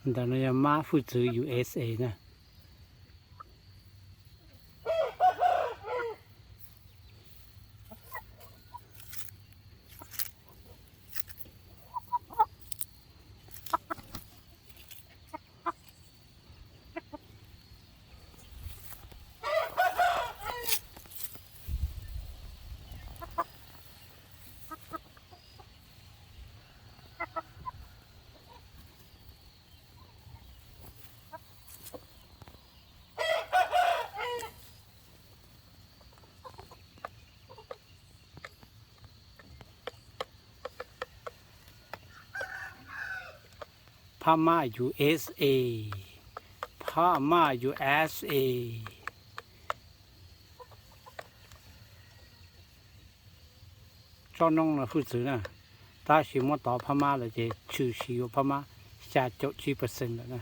Ntawm no yog mab hwj txwv U S A na. Phab mab U S A, phab mab U S A. Tsob noob no hwj txwv na, tab sis muab tov phab mab lawm ces tshwm sim yuav phab mab xya caum tsib percent lawm na.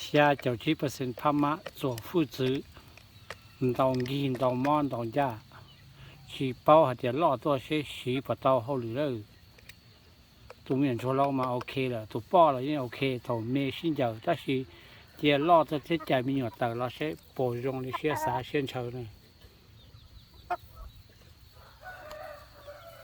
Xya caum tsib percent phab mab txuam hwj txwv, ntaus nkig ntaus mob ntaus ncaj, tsis paub hais tias loj tuaj seb siv puas tau hauj lwm lawm. Tus me nyuam ntsuag laus mas ok lawm, tus poj los yeej ok thaum me sib ncaws, tab sis cia loj tuaj thiab cais me nyuam tawm los seb puas zoo li siab xav siab ntshaw.